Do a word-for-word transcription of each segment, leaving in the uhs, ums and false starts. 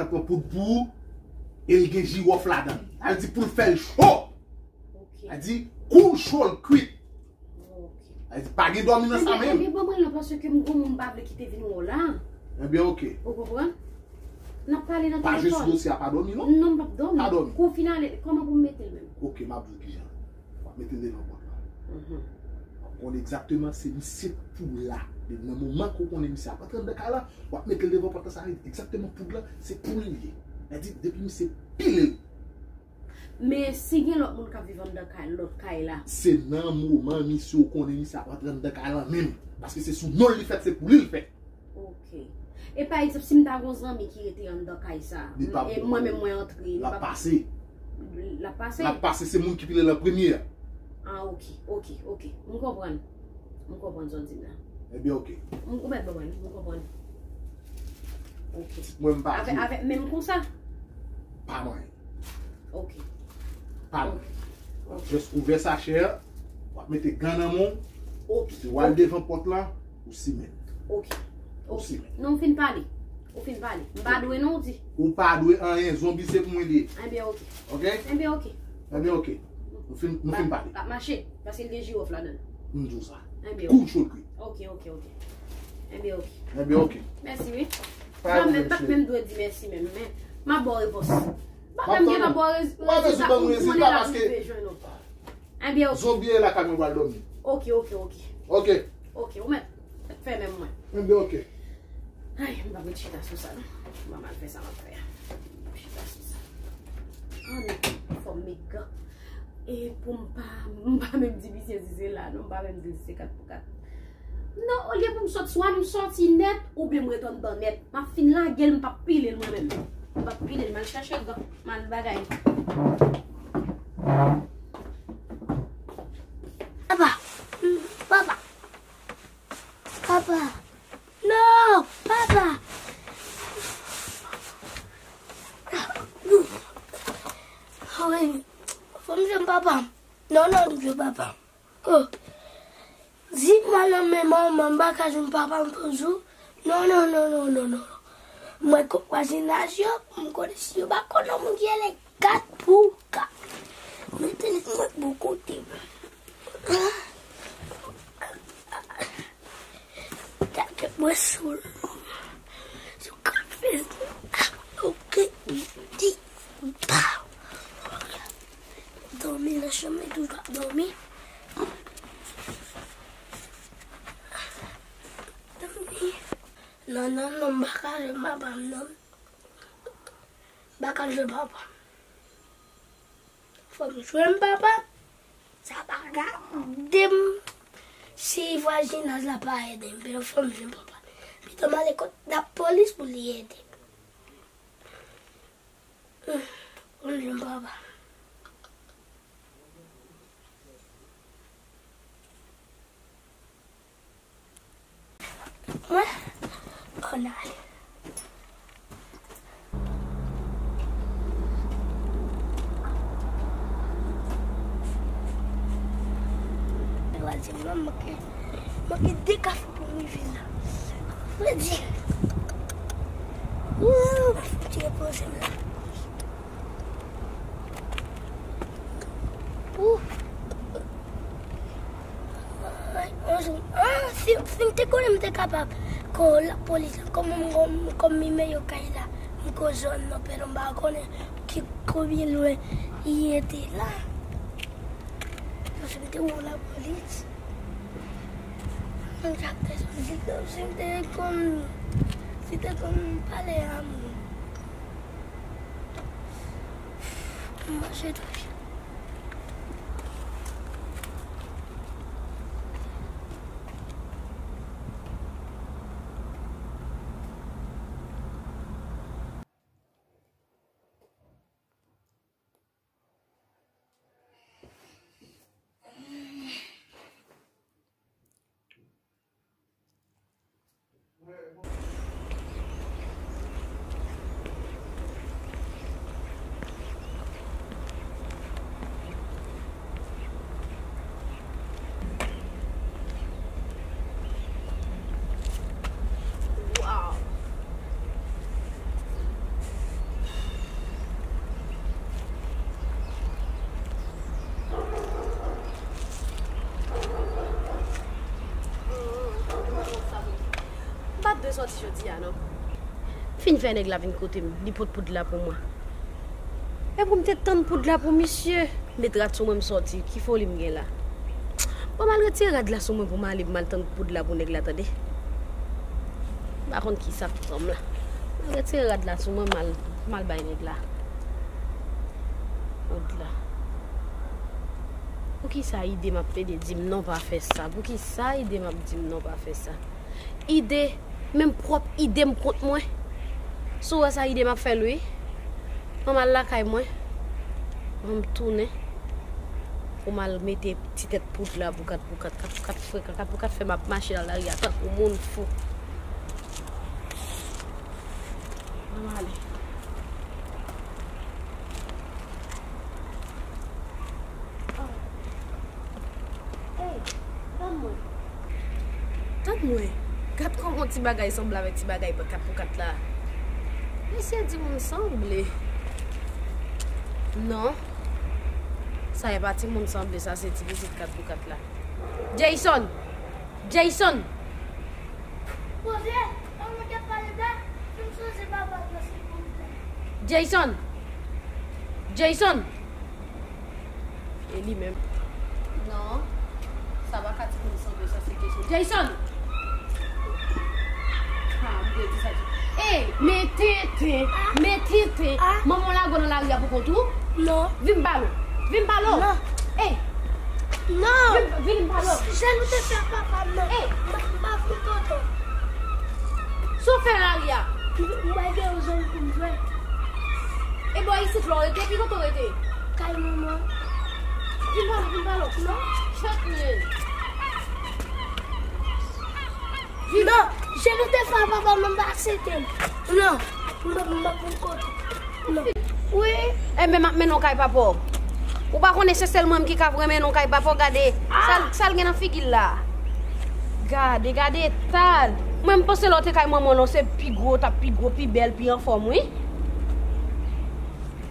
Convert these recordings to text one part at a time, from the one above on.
Pran poud pou ou, e l gen jiwòf ladan l. Sa vle di pou l fè l cho. Sa vle di kou l cho l kwit. Sa vle di pa gen dòmi nan sa menm. Ebyen, ban mwen l non, paske m gon moun m pa vle kite vin wè w la. Ebyen, oke. Ou konprann? N ap pale nan telefòn. Pa jwe sou dosye a, pa dòmi non. Non, m p ap dòmi. Pa dòmi. Kou w fin ale, kòman pou m mete l menm? Oke, m ap di w kijan. W ap mete l devan pòt la. W ap konnen egzakteman se misye poud la. Nan moman ke w konnen misye ap antre anndan kay la, w ap mete l devan pòt la, sa vle di egzakteman poud la, se pou li l ye. Sa vle di, depi misye pile l. Men si gen lòt moun k ap viv anndan kay, lòt kay la. Se nan moman misye w konnen misye ap antre anndan kay la menm. Paske se sou non l li fèt, se pou li l fèt. Oke. E pa egzanp, si m ta gon zanmi ki rete anndan kay sa, e mwen menm mwen antre, l ap pase. L ap pase? L ap pase, se moun ki pile l an premye a. Ah, oke, oke, oke. M konprann. M konprann sa w di m la. Ebyen, oke. M, ou mèt ban mwen, m konprann. Oke. Mwen, m pa avèk, avèk menm konsa? Pa mwen. Oke. Pa mwen. Oke. W ap just ouvè sachè a, w ap mete gan nan men w, oke, epi w al devan pòt la, ou simen. Oke. Ou simen. Non, ou fin pale. Ou fin pale. M pa dwe non, ou di. Ou pa dwe anyen, zonbi se pou mwen li ye. Ebyen, oke. Oke? Ebyen, oke. Ebyen, oke. Nou fin, nou fin pale. L ap mache, paske l gen jiwòf ladan l. M di w sa. Ebyen, oke. Kou l cho l kwit. Oke, oke, oke. Ebyen, oke. Ebyen, oke. Mèsi, wi. Pa de pwoblèm, cheri. M pa menm dwe di mèsi menm, men m ap ba w repons. M pa menm gen tan ba w rez-, rezilta pou konnen la pou rive jwenn ou. Ebyen, oke. Zonbi e la, kamyon pral dòmi. Oke, oke, oke. Oke. Oke, ou mèt fè menm mwen. Ebyen, oke. Ay, m pa mèt chita sou sa, non. M pa mal fè sa m ap fè a. M chita sou sa. Ah, men, fò m met gan. E pou m pa, m pa menm di misye si se la, non, m pa menm di si se kat pou kat. Non, olye pou m sot, swa m soti nèt, oubyen m ret anndan nèt. M ap fin lage l, m p ap pile l mwen menm. M p ap pile l, m al chache gan, m al bagay. Papa, papa, papa, non, papa. Wi, fò m jwenn papa. Non, non, m jwenn papa. Oh. Di m al nan men manman m, m pa ka jwenn papa m toujou. Non, non, non, non, non, non. Mwen kot vwazinaj yo, m konnen si yo pa konnen moun ki rele kat pou kat. Mete li mwen bò kote m. Gade mwen sou, sou kat Facebook. Oke, di pa. Dòmi nan chanm li toujou ap dòmi. Dòmi. Non, non, non, m pa ka jwenn papa m, non. M pa ka jwenn papa m. Fò m jwenn papa m. Sa pa ka ede m. Si vwazinaj la pa ede m, men fò m jwenn papa m. Pito m ale kot lapolis pou li ede m. Fò m jwenn papa m. Mwen, ann ale. Twazyèm nan, manke, manke de kafe pou m rive la. Fredi. Wouw, fouti repoze m la. Wouw. Ah, si, si m te konnen m te kapab, kon lapolis la, kòm m, kòm, kòm nimewo kay la, m ko zòn nan, pèdon, m pa konnen ki, konbyen lwen li rete la. Paske m te wè lapolis. Mwen chak te sou zil la, si m te konn, si te konn pale a moun. M mache tou. Sòti jodi a non. Fin fè nèg la vin kote m, li pot poud la pou mwen. E pou m te tann poud la pou misye. Met rad sou mwen, m sòti. Ki foli m gen la? Bon, m al retire rad la sou mwen pou m ale, pou m al tann poud la pou nèg la, tande. M pa konn ki sa k pran m la. M al retire rad la sou mwen, m al, m al bay nèg la poud la. Poukisa Ide m ap plede di m non pa fè sa? Poukisa Ide m ap di m non pa fè sa? Ide, menm pwòp ide m kont mwen. Si w wè sa Ide m ap fè l wi. An m al lakay mwen. An m tounen. Pou m al mete ti tèt poud la pou kat pou kat, kat pou kat frekan, kat pou kat fè m ap mache nan lari a tankou moun fou. An m ale. Ey, tann mwen. Tann mwen. Gad kòman ti bagay sanble avèk ti bagay kat pou kat la. Mesye di moun sanble. Non. Sa e pa timoun sanble, sa se ti pitit kat pou kat la. Jayson! Jayson! Poze, an mwen te pale la, fin soze papa pase pou mwen. Jayson! Jayson! E li menm. Non. Sa pa ka timoun sanble, sa se Jayson. Jayson! Ha, m te di sa tou. Ey, men tenten, men tenten. Manman w lage w nan lari a pou kont ou? Non. Vin m pale w. Vin m pale w. Non. Ey. Non. Vin, vin m pale w. Jan nou te fè ak papa m nan. Ey. M pa, m pa vle tonton. Sa w fè nan lari a? M bay de yon zòn pou m jwe. E bò isit la w rete, ki kote w rete? Kay manman. Vin pale, vin pale. Non. Chat mwen. Vin. Non, je nou te fè a papa m, m pa aksepte l. Non, m pa, m pa pou kote. Non. Wi. Enben, m ap mennen w kay papa w. Ou pa konnen se sèl mwen menm ki ka renmen nou kay papa w, gade. Sa l, sa l gen nan figi l la. Gade, gade eta l. Mwen, m panse lè w te kay manman w lan, se pi gwo, w t ap pi gwo, pi bèl, pi anfòm, wi.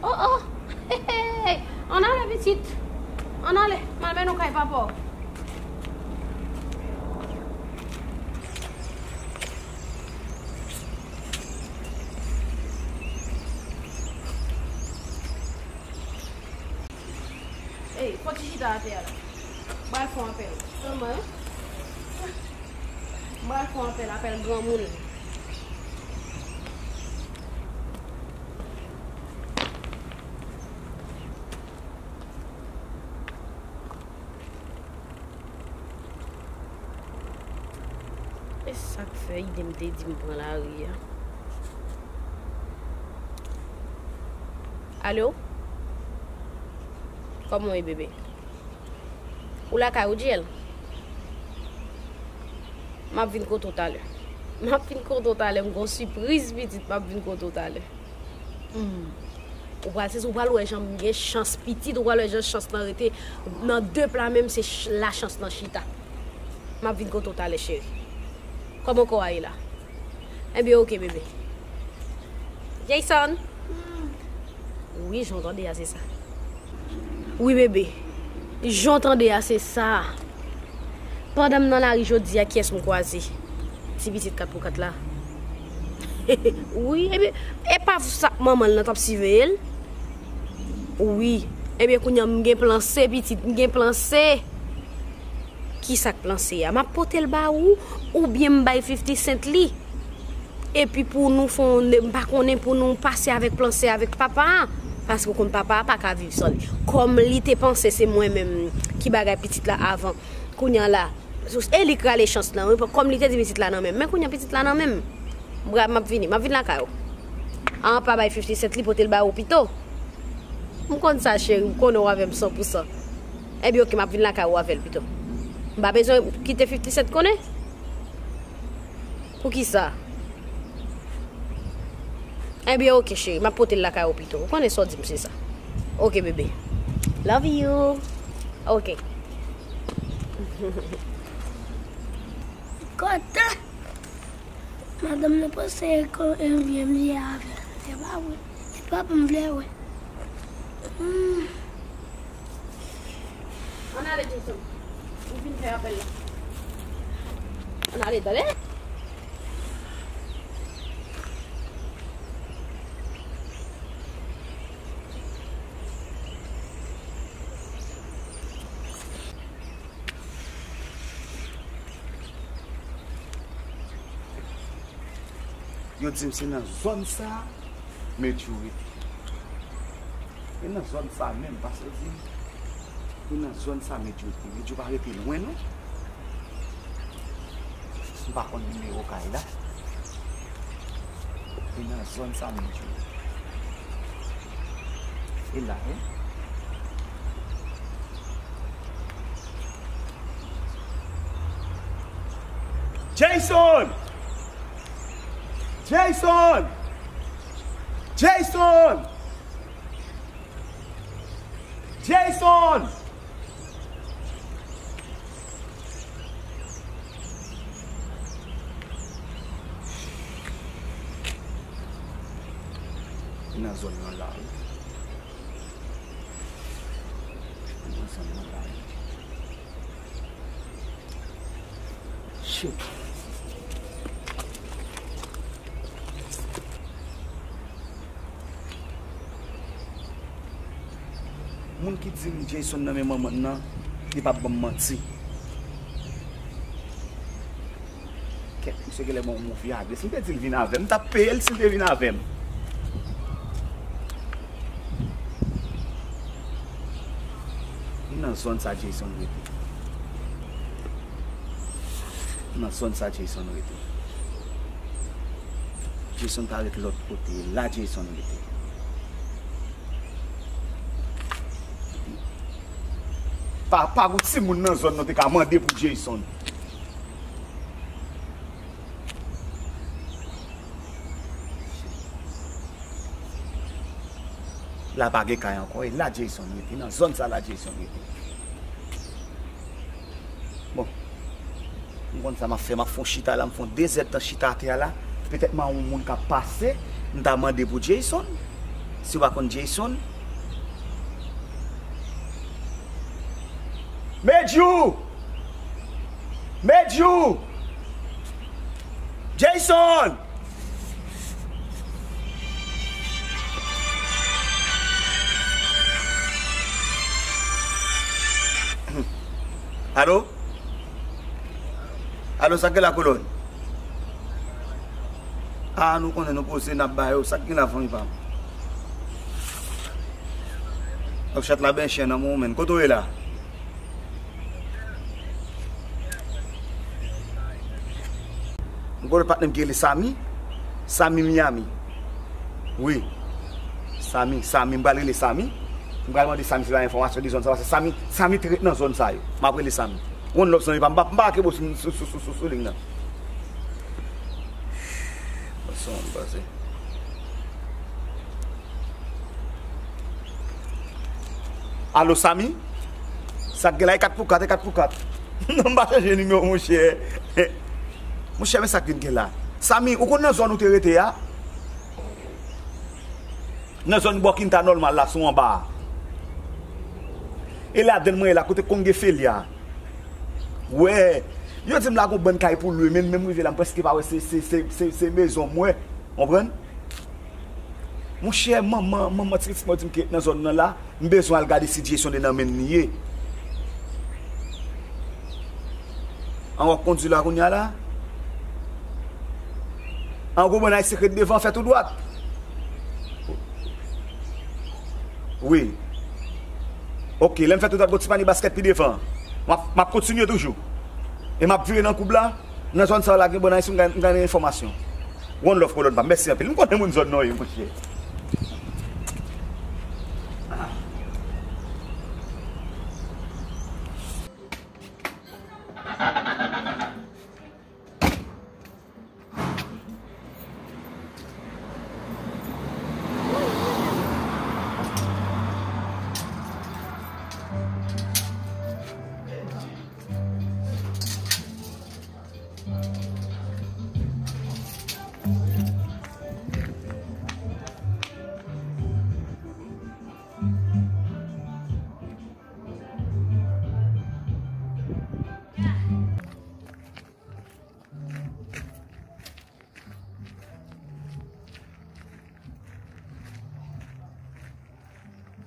Oh, oh. Hey, hey, hey. Ann ale, pitit. Ann ale. M al mennen w kay papa w. Ey, fò ti chita atè a la. M pral fè yon apèl. Sèlman, hein? M pral fè yon apèl, apèl granmoun. E sa k fè Ide m te di m pran lari a. Alo? Kòman w ye, bebe? Ou lakay ou, Djèl? M ap vin kote w talè. M ap vin kote w talè, m gon sipriz, pitit, m ap vin kote w talè. Hmm. Ou pral, se, ou pral wè jan m gen chans, pitit, ou pral wè jan chans lan rete nan de pla menm, se ch-, la chans lan chita. M ap vin kote w talè, cheri. Kòman kò a ye la? Ebyen, oke, bebe. Jayson! Wi, jan w tande a, se sa. Wi, bebe. Jan w tande a, se sa. Pandan m nan lari jodi a, kiyès m kwaze? Ti pitit kat pou kat la. Wi, ebyen, e pa sa manman l nan t ap siveye l? Wi. Ebyen, kounye a m gen plan C, pitit, m gen plan C. Ki sa k plan C a? M ap pote l ba ou, oubyen m bay fifty cent li? Epi pou nou fè yon, m pa konnen, pou nou pase avèk plan C avèk papa a, paske w konn papa a pa ka viv san li. Kòm li te panse se mwen menm ki bagay pitit la avan, kounye a la, e li k rale chans lan, wi, kòm li te di pitit la nan men m, men kounye a pitit la nan men m. M ap vini, m ap vin lakay ou. An pa bay fifty cent li, pote l ba ou pito. M konn sa, cheri, m konnen w avè m san pou san. Ebyen, oke, m ap vin lakay ou avè l pito. M pa bezwen kite fifty cent konnen. Poukisa? Ebyen, oke, cheri, m ap pote l lakay ou pito. Ou konnen sa w di m, se sa. Oke, bebe. Love you. Oke. Kontan. Madanm nan panse ke m vle avè l. Se pa vre. Se pa pou m vle wè. Hmm. Ann ale, Jason. M fin fè apèl la. Ann ale, tande. Yo di m se nan zòn sa a Medjou rete. E nan zòn sa a menm, pastè di m, e nan zòn sa a Medjou rete. Medjou pa rete lwen, non. M pa konn nimewo kay la. E nan zòn sa a Medjou rete. E la, wi. Jason! Jason! Jason! Jason! Li nan zòn nan la, wi. Li nan zòn nan la, wi. Shit. Moun ki di m Jason nan men manman nan, li p ap ban m manti. Kèt, misye genlè ban yon move adrès. M te di l vin avè m. M t ap peye l si l te vin avè m. Li nan zòn sa Jason rete. Nan zòn sa Jason rete. Jason pa ret lòt kote. La Jason rete. Pa, pa gon timoun nan zòn nan te ka mande pou Jason. La pa gen kay ankò, e la Jason rete, nan zòn sa la Jason rete. Bon, m konn sa m ap fè, m ap fè yon chita la, m fè yon de zèdtan chita atè a la. Petèt m a yon moun k ap pase, m ta mande pou Jason. Si w pa konn Jason, Medjou! Medjou! Jason! Alo? Alo, sa k gen la, kolòn? A, nou konnen nou poze, n ap ba yo. Sa k gen la, fanmi pa m? Ap chat la ben chen nan moman. Kote w ye la? M konnen patnè m ki rele Samy. Samy Miami. Wi. Samy, Samy, m pral rele Samy. M pral mande Samy si l gen enfòmasyon de zòn sa, paske Samy, Samy te ret nan zòn sa yo. M ap rele Samy. One love zanmi pa m, m pa, m pa ke bo sou, sou, sou, sou, sou, sou liy nan. Bon, sa m pase. Alo, Samy? Sa k gen la, e kat pou kat, e kat pou kat. Non, m pa chanje nimewo, monchè. Monchè, men sa k vin gen la. Samy, ou konn nan zòn ou te rete a? Nan zòn bò Kinta Nòmal la, sou anba a. E ladan l mwen ye la, kote Konge Felya. Wè, yo di m la gon bann kay pou lwe, men menm rive la, m prèske pa wè se, se, se, se, se mezon m wè. Konprann? Monchè, manman, manman ti pitit mwen di m ke nan zòn nan la, m bezwen al gade si Jason e nan men li ye. An w ap kondui la kounye a la? An gwo bannay sekrè devan, fè tou dwat. Wi. Oke, lè m fè tou dwat, gon ti panye baskèt pi devan. M ap, m ap kontinye toujou. E m ap vire nan koub la. Nan zòn sa yo la gen bannay, si m gen, m gen enfòmasyon. One love kolòn pa m. Mèsi anpil. M konnen moun zòn nan yo, monchè.